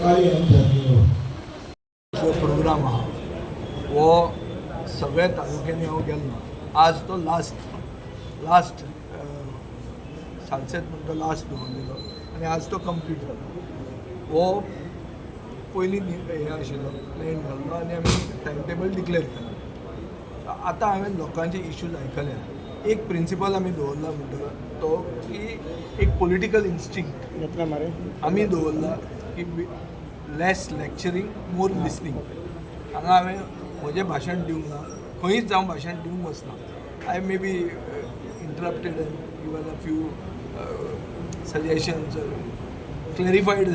I धन्यवाद. जो programme आहा हो सगळ्या तालुक्यांनी हांव गेलो ना. आज तो लास्ट लास्ट सालसेत म्हण तो लास्ट दवरलेलो आनी आज तो कंप्लीट जालो. हो पयलीं हें आशिल्लो, प्लॅन जाल्लो आनी आमी टायम टेबल डिक्लेअर केलो. आतां हांवें लोकांचे इश्यूज आयकले. एक प्रिंसिपल आमी दवरला म्हणटा तो की एक पॉलिटिकल इन्स्टिंक्ट आमी दवरला की लेस लॅक्चरींग, मोर लिसनींग. हांगा हांवें म्हजें भाशण दिवंक ना, खंयच हांव भाशण दिवंक वचना. I may be interrupted and given a few suggestions, clarified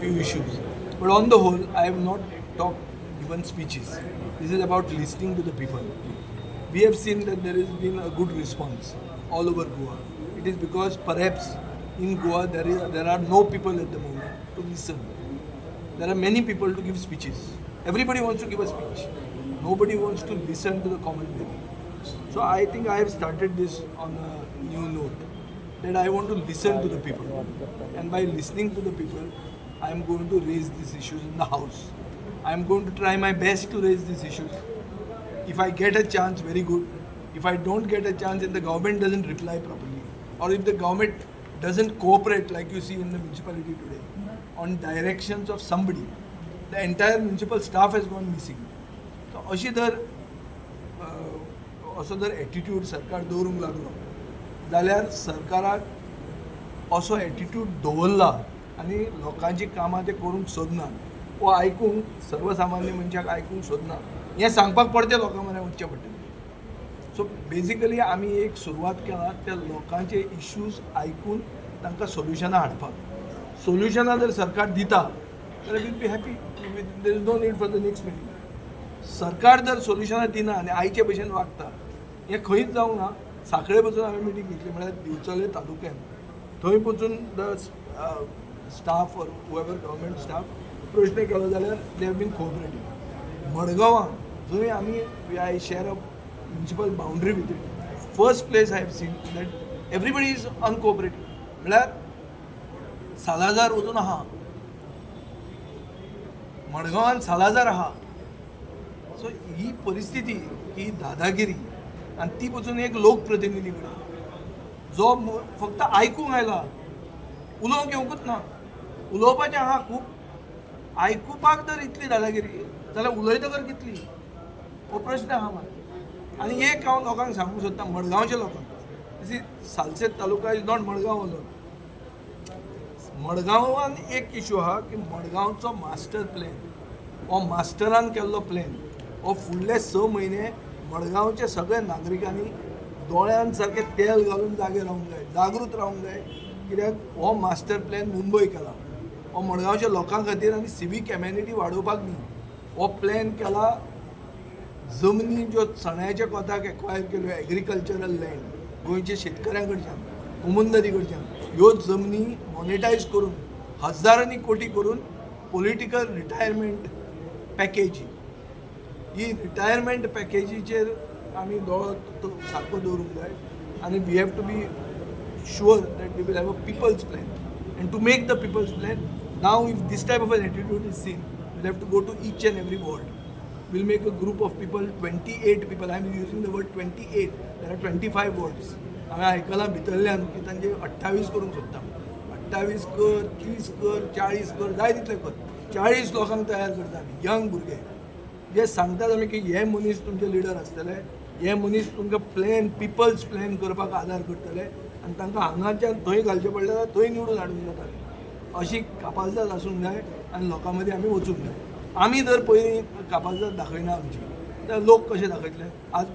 few issues. But on the whole, I have not talked, given speeches. This is about listening to the people. We have seen that there has been a good response all over Goa. It is because perhaps in Goa there are no people at the moment to listen. There are many people to give speeches. Everybody wants to give a speech. Nobody wants to listen to the common man. So I think I have started this on a new note that I want to listen to the people. And by listening to the people, I am going to raise these issues in the house. I am going to try my best to raise these issues. If I get a chance, very good. If I don't get a chance and the government doesn't reply properly, or if the government doesn't cooperate, like you see in the municipality today, on directions of somebody, the entire municipal staff has gone missing. So अशी जर असो जर attitude सरकार दवरूंक लागलो जाल्यार, सरकाराक असो एटिट्यूड दवरला आनी लोकांची कामां ते करूंक सोदनात वो आयकूंक, सर्वसामान्य मनशाक आयकूंक सोदनात, हें सांगपाक परतें लोकां म्हऱ्यान वचचें पडटलें. सो बेजिकली आमी एक सुरवात केला त्या लोकांचे इश्यूज आयकून तांकां सोल्युशनां हाडपाक. सोल्युशनां जर सरकार दिता जाल्यार we'll be happy, there is no need for the next meeting. सरकार जर सोल्युशनां दिना आनी आयचे भशेन वागता, हें खंयच जावंक ना. साखळे पसून हांवें मिटींग घेतली, म्हळ्यार दिवचले तालुक्यान, थंय पसून the staff or whoever government staff प्रश्न केलो जाल्यार they have been cooperative. मडगांवां जंय आमी I share a municipal boundary with it, first place I have seen that everybody is uncooperative. म्हळ्यार सालाजार वचून आहा, मडगांवान सालाजार आहा. सो ही परिस्थिती ही दादागिरी आनी ती पसून एक लोकप्रतिनिधी कडेन जो फक्त आयकूंक आयला, उलोवंक येवंकूच ना. उलोवपाचें आहा खूब. आयकुपाक जर इतली दादागिरी जाल्यार उलयतकर कितली, हो प्रश्न आहा म्हाका. आनी एक हांव लोकांक सांगूंक सोदतां, मडगांवच्या लोकांक. Salcete taluka is not Madgaon alone. मडगांवान एक इशू आहा की मडगांवचो मास्टर प्लॅन हो मास्टरान केल्लो प्लॅन हो फुडले 6 म्हयने मडगांवच्या सगळ्या नागरिकांनी दोळ्यान सारकें तेल घालून जागे रावंक जाय, जागृत रावंक जाय. कित्याक हो मास्टर प्लॅन मुंबय केला, हो मडगांवच्या लोकां खातीर आनी सिवीक एमेनिटी वाडोवपाक न्ही. हो प्लॅन केला जमनी ज्यो चण्याच्या कोताक एक्वायर केल्यो, एग्रीकल्चरल लँड, गोंयच्या शेतकऱ्यां कडच्यान, कोमुंदारी कडच्यान, ह्यो जमनी मॉनिटायज करून हजारांनी कोटी करून पॉलिटिकल रिटायरमेंट पॅकेजी. ही रिटायरमेंट पॅकेजीचेर आमी दोळो सारको दवरूंक जाय आनी we have to be sure that we will have a people's plan. And to make the people's plan, now if this type of an attitude is seen, we'll have to go to each and every ward. We'll make a group of people, 28 people. I'm using the word 28. There are 25 wards. हांवें आयकलां भितरल्यान की तांचे 28 करूंक सोदता. 28 कर, 30 कर, 40 कर, जाय तितले कर. 40 लोकांक तयार करता आमी, यंग भुरगे जे सांगतात आमी की हे मनीस तुमचे लिडर आसतले, हे मनीस तुमकां प्लॅन, पिपल्स प्लॅन करपाक आदार करतले आनी तांकां हांगाच्यान थंय घालचें पडलें जाल्यार थंय निवडून हाडूंक जाता. अशी कापाजदाद आसूंक जाय आनी लोकां मदीं आमी वचूंक जाय. आमी जर पयलीं कापाजदाद दाखयना आमची जाल्यार लोक कशे दाखयतले? आज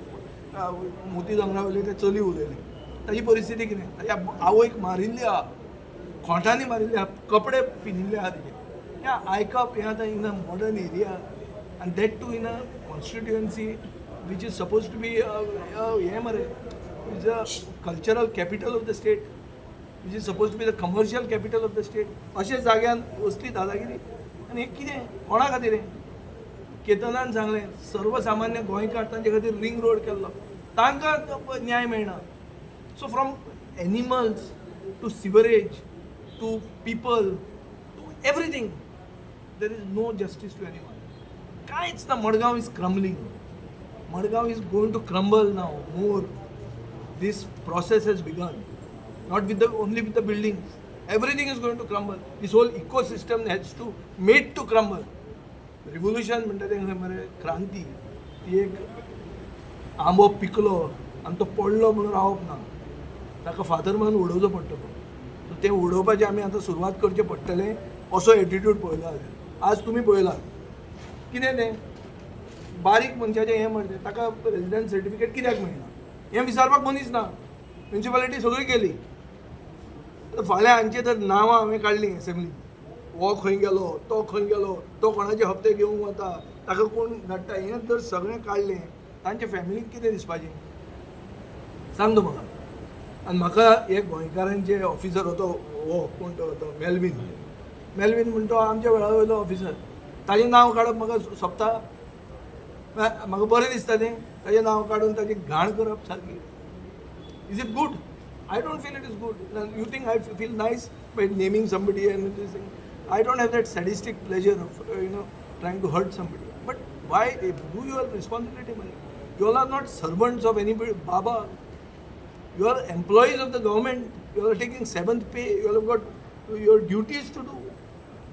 मोती दोंगरा वयले ते चली उलयले, ताजी परिस्थिती कितें? ताच्या आवयक मारिल्ली आहा, खोंटांनी मारिल्ले आहा, कपडे पिनिल्ले आहा तिचे. हें आयकप हें आतां in a modern area आनी that too in a constituency which is supposed to be हें मरे, is a cultural capital of the state, which is supposed to be the commercial capital of the state, अशा जाग्यान असली दादागिरी आनी हें कितें, कोणा खातीर हें? केतनान सांगलें, सर्वसामान्य गोंयकार, तांचे खातीर रिंग रोड केल्लो, तांकां न्याय मेळना. So from animals to sewerage to people to everything. There is no justice to anyone. कांयच ना. Madgaon is crumbling. Madgaon is going to crumble now more. This process has begun, not with the only with the buildings. Everything is going to crumble. This whole ecosystem has to made to crumble. Revolution म्हणटा तें खंय मरे, क्रांती ती एक आंबो पिकलो आनी तो पडलो म्हणून रावप ना, ताका फातर मारून उडोवचो पडटलो. सो तें उडोवपाचें आमी आतां सुरवात करचें पडटलें, असो एटिट्यूड पळयला हांवें. आज तुमी पळयला कितें तें बारीक मनशाचें हें मरे, ताका रेजिडन्स सर्टिफिकेट कित्याक मेळना हें विचारपाक मनीस ना. म्युनिसिपालिटी सगळी गेली. आतां फाल्यां हांची तर नांवां हांवें काडलीं एसेंब्लीन, हो खंय गेलो, तो खंय गेलो, तो कोणाचे हप्ते घेवंक वता, ताका कोण धाडटा, हें जर सगळें काडलें, तांच्या फॅमिलीक कितें दिसपाचें, सांग तूं म्हाका. आनी म्हाका एक गोंयकारांचे ऑफिसर होतो, हो कोण तो होतो, मेल्वीन. मेल्वीन म्हण तो आमच्या वेळा वयलो ऑफिसर. ताजें नांव काडप म्हाका सोबता? म्हाका बरें दिसता तें, ताजें नांव काडून ताजी घाण करप सारकी? Is it good? I don't feel it is good. You think I feel nice by naming somebody and this thing? I don't have that sadistic pleasure of trying to hurt somebody. But why do your responsibility, man? You all are not servants of anybody, Baba. You are employees of the government. You are taking seventh pay. You all have got your duties to do.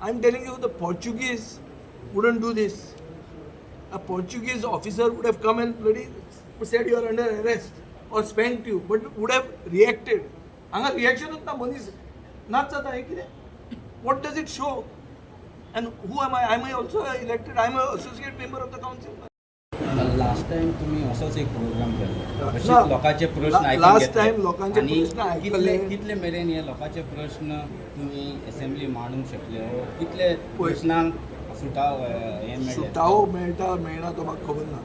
I'm telling you, the Portuguese wouldn't do this. A Portuguese officer would have come and bloody said you are under arrest or spanked you, but would have reacted. हांगा रिएक्शनूच ना, मनीस नाच जाता. हें कितें? What does it show? And who am I? I am also elected. I am associate member of the council. Last time तुम्ही असोच एक प्रोग्राम केल्लो. ना. अशेच लोकांचे प्रश्न आयकून Last घेतले. Time लोकांचे आनी प्रश्न आयकले. कितले मेरेन हे लोकांचे प्रश्न तुम्ही असेंब्ली मांडूंक शकले हो? कितले पळय. प्रश्नांक सुटाव हें मेळ्ळें? सुटावो मेळटा मेळना तो म्हाका खबर ना.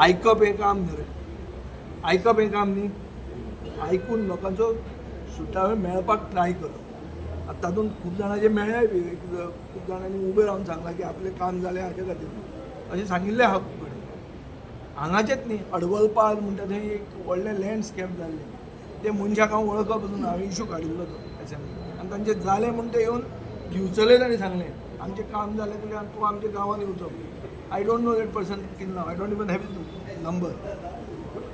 आयकप हें काम न्हय रे, आयकप हें काम न्ही. आयकून लोकांचो सुटावे मेळपाक ट्राय करप. आतां तातूंत खूब जाणांचे मेळ्ळेय बी. खूब जाणांनी उबें रावन सांगलां की आपलें काम जालें हाजे खातीर, अशें सांगिल्लें आहा खूब कडेन. हांगाचेच न्ही, अडवलपार म्हणटा थंय एक व्हडलें लँड स्कॅम जाल्लें. ते मनशाक हांव वळखप पसून, हांवें इशू काडिल्लो तो एसेंब्ली, आनी तांचें जालें म्हूण ते येवन दिवचले. तांणी सांगलें आमचें काम जालें जाल्यार तूं आमच्या गांवांत येवचो. I don't know that person till now. I don't even have his number.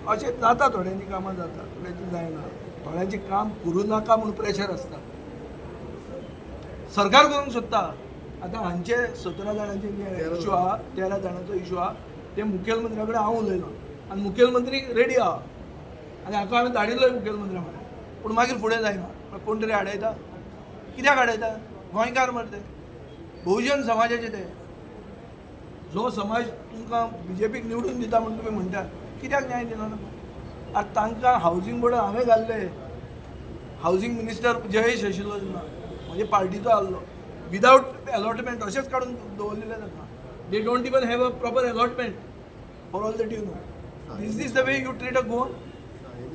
अशें जाता, थोड्यांची कामां जाता, थोड्यांची जायना. थोड्यांचें काम करूं नाका म्हूण प्रेशर आसता. सरकार करूंक सोदता. आतां हांचे 17 जाणांचे जे इशू आहा, 13 जाणांचो इशू आहा, ते मुखेलमंत्र्या कडेन हांव उलयलो आनी मुखेलमंत्री रेडी आहा आनी हाका हांवें धाडिल्लोय मुखेलमंत्र्या कडेन. पूण मागीर फुडें जायना. कोण तरी आडयता. कित्याक आडयता? गोंयकार मरे ते, बहुजन समाजाचे ते. जो समाज तुमकां बीजेपीक निवडून दिता म्हूण तुमी म्हणटा, कित्याक न्याय दिना? आतां तांकां हावजींग बोर्डान हांवें घाल्ले. हावजींग मिनिस्टर जयेश आशिल्लो तेन्ना, म्हजे पार्टीचो आहलो. विदावट अलॉटमेंट अशेंच काडून दवरलेलें तांकां. They don't even have a proper allotment, for all that you know. Is this the way you treat a Goan?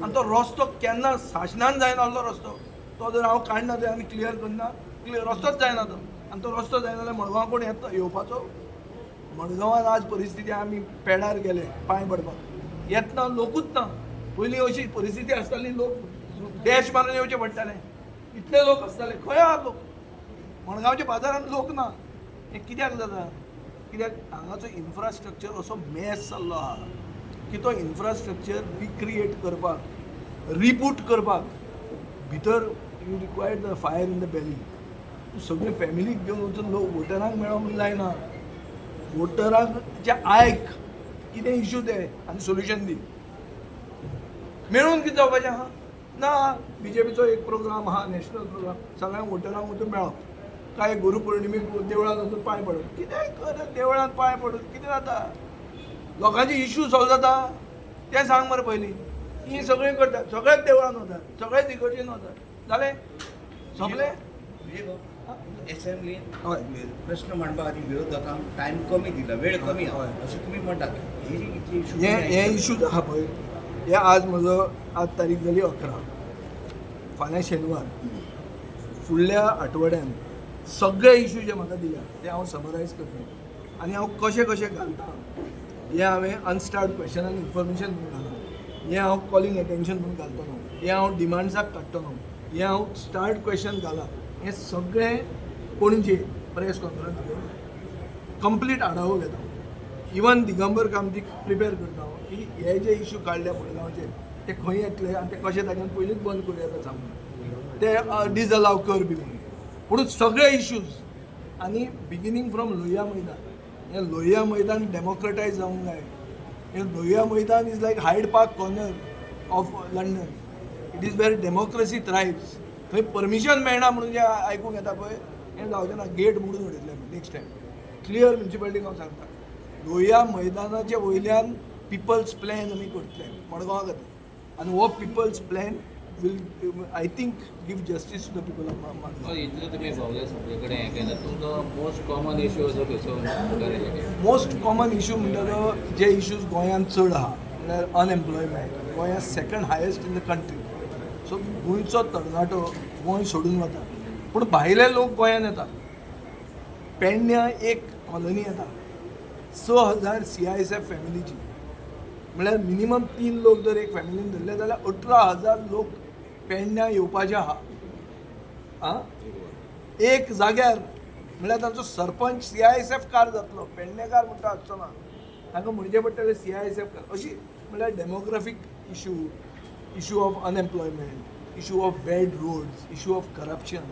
आनी तो रस्तो केन्ना सासणान जायना आहलो रस्तो तो. जर हांव काडना थंय आनी क्लियर करना, क्लियर रस्तोच जायना तो. आनी तो रस्तो जायना जाल्यार मडगांव कोण येता येवपाचो? मडगांवान आज परिस्थिती, आमी पेडार गेले पांय पडपाक, येतना लोकूच ना. पयलीं अशी परिस्थिती आसताली, लोक डॅश मारून येवचे पडटाले, इतले लोक आसताले. खंय आहा लोक? मडगांवच्या बाजारांत लोक ना. हें कित्याक जाता? कित्याक हांगाचो इन्फ्रास्ट्रक्चर असो मॅस जाल्लो आहा की तो इन्फ्रास्ट्रक्चर रिक्रिएट करपाक, रिबूट करपाक भितर you require the fire in the belly. तूं सगळे फॅमिलीक घेवन वचून लोक वोटरांक मेळो म्हूण जायना. वोटरांक जे आयक, कितें इशू ते आनी सोल्युशन दी. मेळून कितें जावपाचें आहा ना. बीजेपीचो एक प्रोग्राम आहा, नॅशनल प्रोग्राम, सगळ्यांक वोटरांक वचून मेळप, काय गुरुपौर्णिमेक देवळांत वचून पांय पडप. कितें कर, देवळांत पांय पडून कितें जाता? लोकांचे इशू सॉल्व जाता तें सांग मरे पयलीं. ही सगळीं करतात, सगळेच देवळान वतात, सगळेच इगर्जेन वतात, जालें, सोंपलें. असेंब्लीन हय. प्रश्न मांडपा खातीर विरोधकांक टायम कमी दिला, वेळ कमी आहा हय. अशें तुमी म्हणटात. हे जे इतले इशू हे हे इशूज आहा पळय, हे आज म्हजो, आज तारीख जाली 11, फाल्यां शेनवार. फुडल्या आठवड्यान सगळे इशू जे म्हाका दिल्या ते हांव समरायज करता आनी हांव कशें कशें घालता. हें हांवें अनस्टार्ड क्वेश्चन आनी इन्फॉर्मेशन म्हणून घालां, हें हांव कॉलिंग एटेन्शन म्हणून घालतलो, हें हांव डिमांड्साक काडटलो, हें हांव स्टार्ड क्वेश्चन घालां. हें सगळें पणजे प्रेस कॉन्फरन्स घेवन कंप्लीट आढावो घेता. इवन दिगंबर कामतीक प्रिपेर करता हांव की हे जे इशू काडले मडगांवचे ते खंय येतले आनी ते कशे ताच्यान पयलींच बंद करूं येता सांगून ते डिजअलाव कर बी म्हणून. पूण सगळे इश्यूज आनी बिगिनींग फ्रॉम लोहिया मैदान, हें लोहिया मैदान डेमोक्रेटायज जावंक जाय. हें लोहिया मैदान is like Hyde Park Corner of London. It is where democracy thrives. थंय परमिशन मेळना म्हणून जें आयकूंक येता पळय, हें जावचें ना. गेट मोडून उडयतले आमी नेक्स्ट टायम. क्लियर म्युनिसिपालिटीक हांव सांगता, लोहिया मैदानाचे वयल्यान पिपल्स प्लॅन आमी करतले मडगांवा खातीर आनी हो people's plan will, I think, give justice to the people of Margao. इतले तुमी भोंवले सगळे कडेन हें केलें, तुमचो मोस्ट कॉमन इश्यू असो खंयचो मुखार येयले? मोस्ट कॉमन इशू म्हणटा तो जे इश्यूज गोंयांत चड आहा म्हणल्यार अनएम्प्लॉयमेंट. गोंयांत second highest in the country. So गोंयचो तरणाटो गोंय सोडून वता, पूण भायले लोक गोंयांत येतात. पेडण्यां एक कॉलनी येता 6000 सीआयएसएफ फॅमिलीची, म्हणल्यार मिनिमम तीन लोक जर एक फॅमिलीन धरले जाल्यार 18,000 लोक पेडण्यां येवपाचे आहा. आं, एक जाग्यार म्हणल्यार तांचो सरपंच सीआयएसएफ कार जातलो, पेडणेकार म्हणटा आसचो ना. तांकां म्हणचें पडटलें सीआयएसएफ कार. अशी म्हणल्यार demographic issue, issue of unemployment, issue of bad roads, issue of corruption,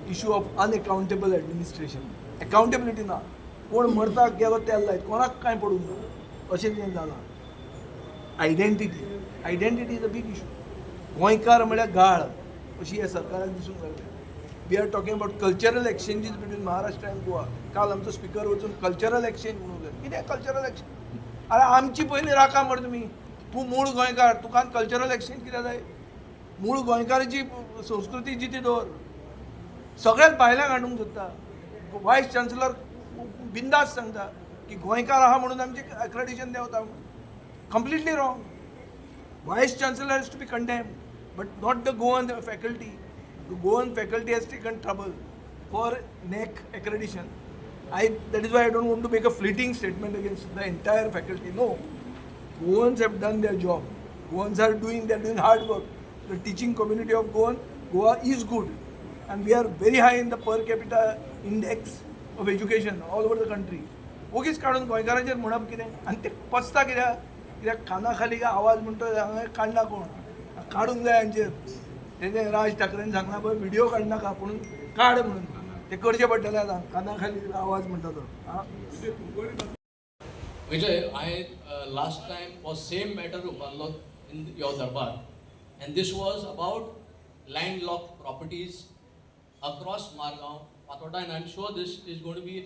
issue of unaccountable administration. Accountability ना. कोण मरता गेलो तेल लायत, कोणाक कांय पडूंक ना अशें तें जालां. Identity, identity is a big issue. गोंयकार म्हळ्यार गाळ अशी ह्या सरकाराक दिसूंक लागल्या. We are talking about cultural exchanges between Maharashtra and Goa. काल आमचो स्पिकर वचून कल्चरल एक्सचेंज म्हणून उलयलो. कितें कल्चरल एक्सचेंज? अरे, आमची पयलीं राखा मरे तुमी. तूं मूळ गोंयकार, तुका कल्चरल एक्सचेंज कित्याक जाय? मूळ गोंयकाराची संस्कृती जिती दवर. सगळ्याच भायल्यांक हाडूंक सोदता. वायस चान्सलर बिंदास सांगता की गोंयकार आहा म्हणून आमचें एक्रेडिशन देंवता. Completely wrong. Vice Chancellor has to be condemned, but not the Goan faculty. The Goan faculty has taken trouble for NAAC accreditation. I that is why I don't want to make a fleeting statement against the entire faculty. No. Goans have done their job. Goans are doing they're doing hard work. The teaching community of Goa is good. And we are very high in the per capita index of education all over the country. ओगीच काडून गोंयकारांचेर म्हणप कितें आनी ते पचता कित्याक? कित्याक काना खाली काय आवाज म्हणटा, हांगा काडना कोण, काडूंक जाय हांचेर. तेजें राज ठाकरेन सांगला पळय, व्हिडिओ काडनाका पूण काड म्हणून. ते करचें पडटलें आतां. काना खाली आवाज म्हणटा तो आं. Vijay, I last time was same matter उबारलो in your darbar, and this was about landlocked properties across Margao, Fatorda, and I'm sure this is going to be